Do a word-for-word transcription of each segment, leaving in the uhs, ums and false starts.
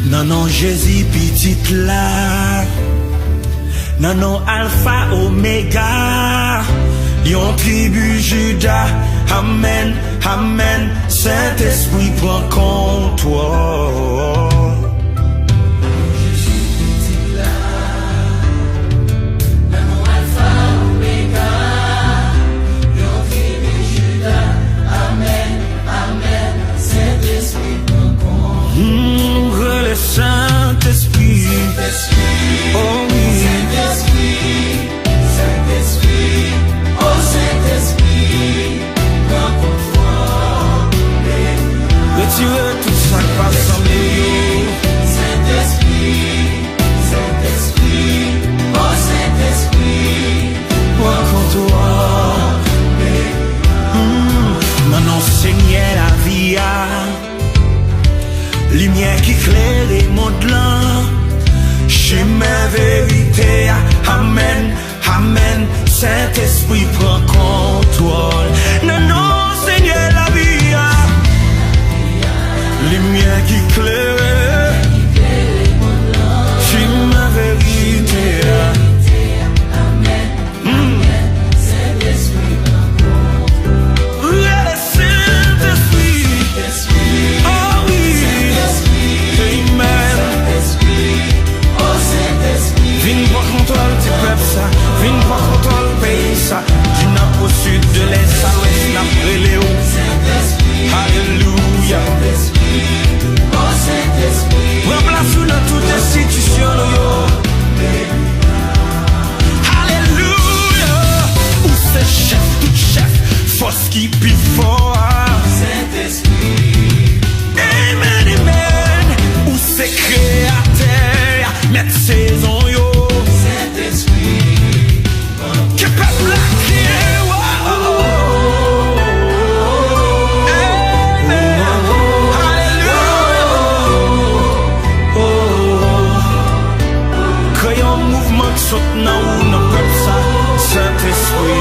Nan non Jezi pitit la, nan non Alfa Omega, Lyon tribi Jida, amèn, amèn, Sentespri pran kontwòl. Amèn, amèn, Sentespri pran kont. Hmm, rele Sentespri. Sentespri. Oh wi. Sentespri. Sentespri. Oh Sentespri. Pran kontwòl. Retire tout sa k pa sanble w yo. Sentespri. Sentespri, o Sentespri, pran kontwòl. Hmm, nan non Senyè lavi a, limyè ki klere mond lan, chimen verite a. Amèn, amèn, Sentespri pran kontwòl. Nan non Senyè lavi a, limyè ki klere chimen verite a. Hmm. Rele Sentespri. Oh wi. Amen. Vin pran kontwòl ti pèp sa. Vin pran kontwòl peyi sa. Di nan o sid, de lès a lwès, n ap rele w. Alelouya. Pran plas ou nan tout enstitisyon nou yo. Alelouya. Ou se chèf tout chèf, fòs ki pi fò a. Sentespri. Amen, amen. Ou se kreyatè a, mèt sezon yo. Sentespri. Ke pèp la kriye, oh, oh, oh. Amen. Alelouya. Kreye yon mouvman k sot nan ou, nan pèp sa, Sentespri.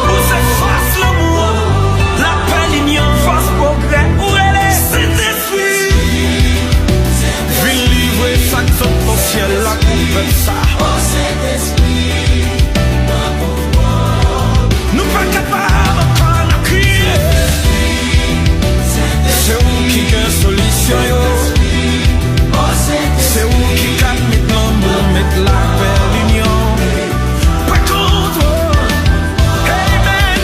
Ou se fòs lanmou, lapè, linyon, fòs, pwogrè, ou rele Sentespri. Vin livre sa k sot nan syèl la pou pèp sa. Nou pa kapab ankò, n ap kriye. Se ou ki gen solisyon yo. Se ou ki ka met lanmou, met lapè, linyon. Pran kontwòl. Amen.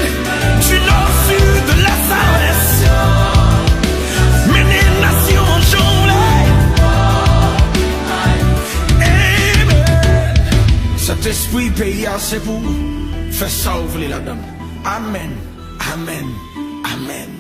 Du nord au sud, de l'est à l'ouest. Mennen nasyon an jan w vle. Amen. Sentespri, peyi a se pou ou. Fè sa w vle ladan l. Amèn. Amèn. Amèn.